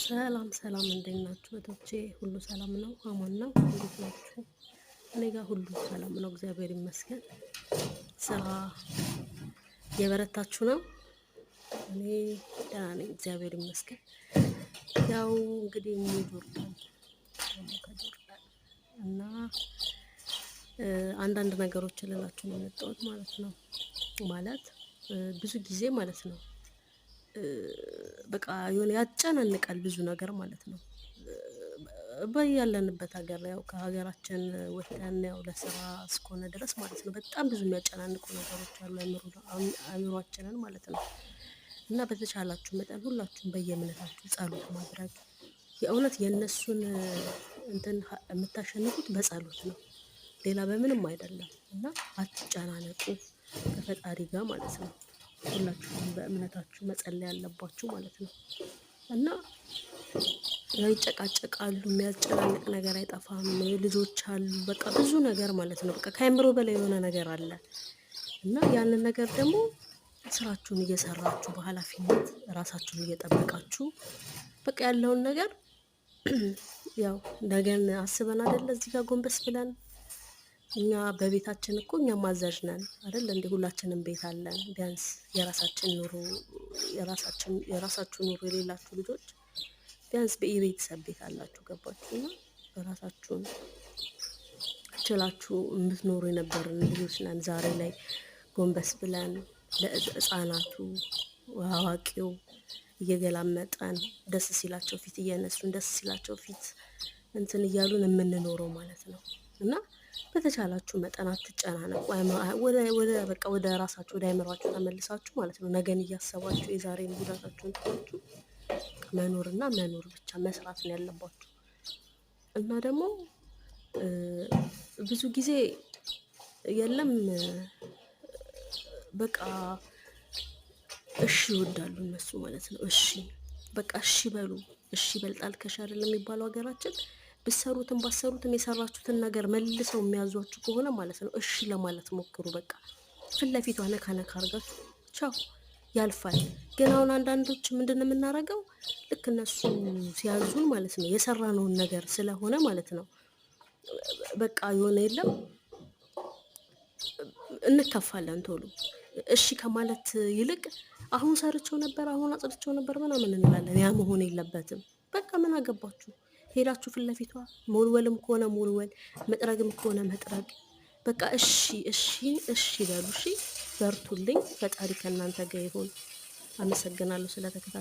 ሰላም ሰላም፣ እንዴት ናችሁ እህቶቼ? ሁሉ ሰላም ነው? አማን ነው? እንዴት ናችሁ? እኔ ጋር ሁሉ ሰላም ነው፣ እግዚአብሔር ይመስገን። ስራ የበረታችሁ ነው? እኔ ደህና ነኝ፣ እግዚአብሔር ይመስገን። ያው እንግዲህ ጆርዳን ደግሞ ከጆርዳን እና አንዳንድ ነገሮችን ልላችሁ ነው የመጣሁት ማለት ነው። ማለት ብዙ ጊዜ ማለት ነው በቃ የሆነ ያጨናንቃል ብዙ ነገር ማለት ነው። በያለንበት ሀገር ያው ከሀገራችን ወጥተን ያው ለስራ እስከሆነ ድረስ ማለት ነው በጣም ብዙ የሚያጨናንቁ ነገሮች አሉ አእምሯችንን ማለት ነው። እና በተቻላችሁ መጠን ሁላችሁም በየእምነታችሁ ጸሎት ማድረግ፣ የእውነት የእነሱን እንትን የምታሸንፉት በጸሎት ነው፣ ሌላ በምንም አይደለም። እና አትጨናነቁ ከፈጣሪ ጋር ማለት ነው። ሁላችሁም በእምነታችሁ መጸለይ ያለባችሁ ማለት ነው። እና ያው ይጨቃጨቃሉ፣ የሚያጨናንቅ ነገር አይጠፋም። ልጆች አሉ፣ በቃ ብዙ ነገር ማለት ነው። በቃ ከአእምሮ በላይ የሆነ ነገር አለ። እና ያንን ነገር ደግሞ ስራችሁን እየሰራችሁ በኃላፊነት ራሳችሁን እየጠበቃችሁ በቃ ያለውን ነገር ያው ነገን አስበን አይደለ እዚህ ጋር ጎንበስ ብለን፣ እኛ በቤታችን እኮ እኛ ማዛዥ ነን አይደል እንዴ? ሁላችንም ቤት አለን። ቢያንስ የራሳችን ኑሮ የራሳችን የራሳችሁ ኑሮ የሌላችሁ ልጆች ቢያንስ የቤተሰብ ቤት አላችሁ። ገባችሁና ራሳችሁን ችላችሁ የምትኖሩ የነበርን ልጆች ነን። ዛሬ ላይ ጎንበስ ብለን ለህፃናቱ አዋቂው እየገላመጠን ደስ ሲላቸው ፊት እየነሱን ደስ ሲላቸው ፊት እንትን እያሉን የምንኖረው ማለት ነው። እና በተቻላችሁ መጠን አትጨናነቁ። ወደ በቃ ወደ ራሳችሁ ወደ አይምሯችሁ ተመልሳችሁ ማለት ነው። ነገን እያሰባችሁ የዛሬን ጉዳታችሁን ትታችሁ መኖርና መኖር ብቻ መስራት ነው ያለባችሁ። እና ደግሞ ብዙ ጊዜ የለም በቃ እሺ ይወዳሉ እነሱ ማለት ነው። እሺ በቃ እሺ በሉ፣ እሺ ይበልጣል ከሺ አይደለም የሚባለው ሀገራችን። ብሰሩትም ባሰሩትም የሰራችሁትን ነገር መልሰው የሚያዟችሁ ከሆነ ማለት ነው እሺ ለማለት ሞክሩ። በቃ ፊት ለፊቷ ነካ ነካ አድርጋችሁ ቻው፣ ያልፋል። ግን አሁን አንዳንዶች ምንድን ነው የምናደርገው? ልክ እነሱ ሲያዙን ማለት ነው የሰራነውን ነገር ስለሆነ ማለት ነው በቃ የሆነ የለም እንከፋለን ቶሎ እሺ ከማለት ይልቅ አሁን ሰርቼው ነበር፣ አሁን አጽድቼው ነበር ምናምን እንላለን። ያ መሆን የለበትም። በቃ ምን አገባችሁ? ሄዳችሁ ፊት ለፊቷ መወልወልም ከሆነ መወልወል፣ መጥረግም ከሆነ መጥረግ። በቃ እሺ እሺ እሺ በሉ። እሺ በርቱልኝ። ፈጣሪ ከእናንተ ጋር ይሁን። አመሰግናለሁ ስለተከታተል